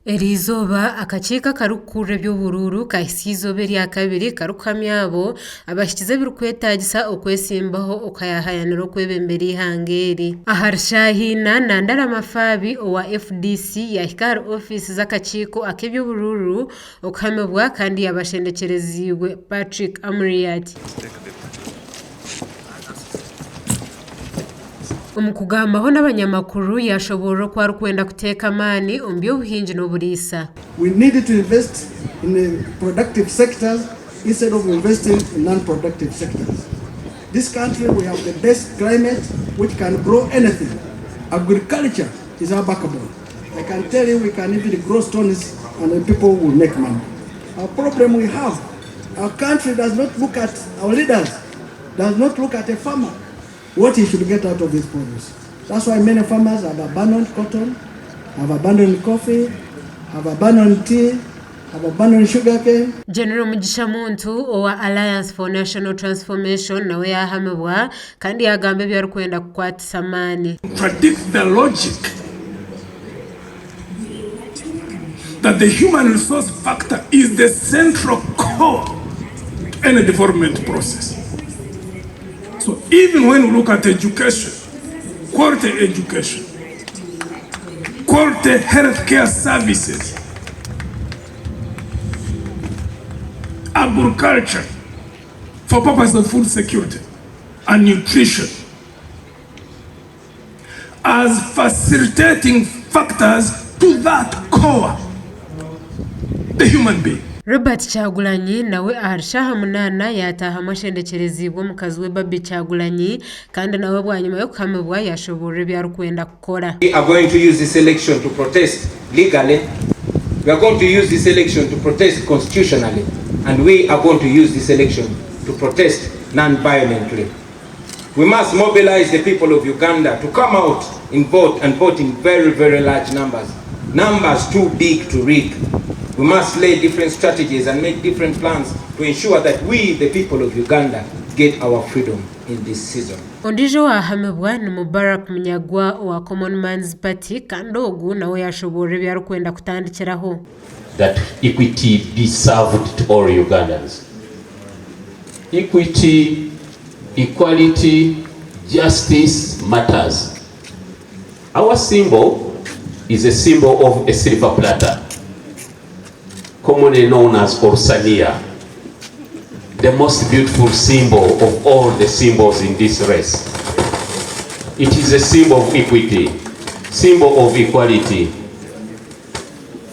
Eriizooba, akakiiko akarikukurira eby'oburuuru kahitsya eizooba eryakabiri karikuhamya abo abahikize ebirikwetaagisa okwesimbaho okuhayahayanira okwebembera eihanga eri. Ahari shaaha ina, Nandala Mafabi owa FDC yaahika ahari ofiisi z'akakiiko ak'eby'oburuuru okuhamibwa kandi yaaba ashendekyereziibwe Patrick Amuriat. Omu kugambaho n'abanyamakuru, yaashoboorora oku arikwenda kuteeka amaani omu by'obuhingi n'oburiisa. We need to invest in the productive sectors instead of investing in non-productive sectors. This country we have the best climate which can grow anything. Agriculture is our backbone. I can tell you we can even grow stones and the people will make money. Our problem we have, our country does not look at our leaders, does not look at a farmer, what he should get out of his produce. That's why many farmers have abandoned cotton, have abandoned coffee, have abandoned tea, have abandoned sugarcane. General Mugisha Muntu owa Alliance for National Transformation nawe yaahamibwa kandi yaagamba ebi arikwenda kukwatisa amaani. Contradict the logic that the human resource factor is the central core to any development process. So even when we look at education, quality education, quality healthcare services, agriculture for purpose of food security and nutrition as facilitating factors to that core, the human being. Robert Kyagulanyi nawe ahari shaaha munaana yaataahamu ashendekyereziibwe omukazi we Barbie Kyagulanyi kandi nawe bwanyima y'okuhamibwa yaashoboorora ebi arikwenda kukora. We are going to use this election to protest legally, we are going to use this election to protest constitutionally and we are going to use this election to protest non-violently. We must mobilize the people of Uganda to come out in vote and vote in very, very large numbers. Numbers too big to rig. We must lay different strategies and make different plans to ensure that we, the people of Uganda, get our freedom in this season. Ondiijo owaahamibwa ni Mubarak Munyagwa owa Common Man's Party kandi ogu nawe yaashoboorora ebi arikwenda kutandikiraho. That equity be served to all Ugandans. Equity, equality, justice matters. Our symbol is a symbol of a silver platter, commonly known as Orusaniya, the most beautiful symbol of all the symbols in this race. It is a symbol of equity, symbol of equality.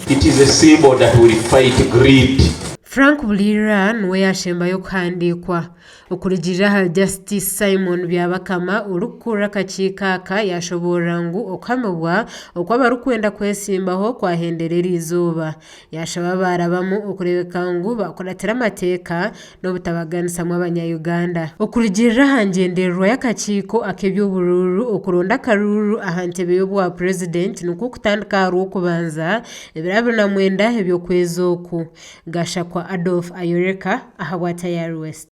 It is a symbol that will fight greed. Frank Bulira niwe yaashembayo kuhandiikwa. Okurugiirira ahari Justice Simon Byabakama orikukurira akakiiko aka yaashoboorora ngu okuhamibwa okw'abarikwenda kwesimbaho kwahendera eriizooba. Yaashaba abaarabamu okureebeka ngu baakuratira amateeka n'obutabaganisamu abanya-Uganda. Okurugiirira aha ngyendererwa y'akakiiko ak'eby'oburuuru, okuronda akaruuru aha ntebe y'obwa Purezidenti nikwo kutandika aha Rwokubanza, ebiro 29 eby'okwezi oku. Gashakwa Adolf ayoreka ahabwa Tayari West.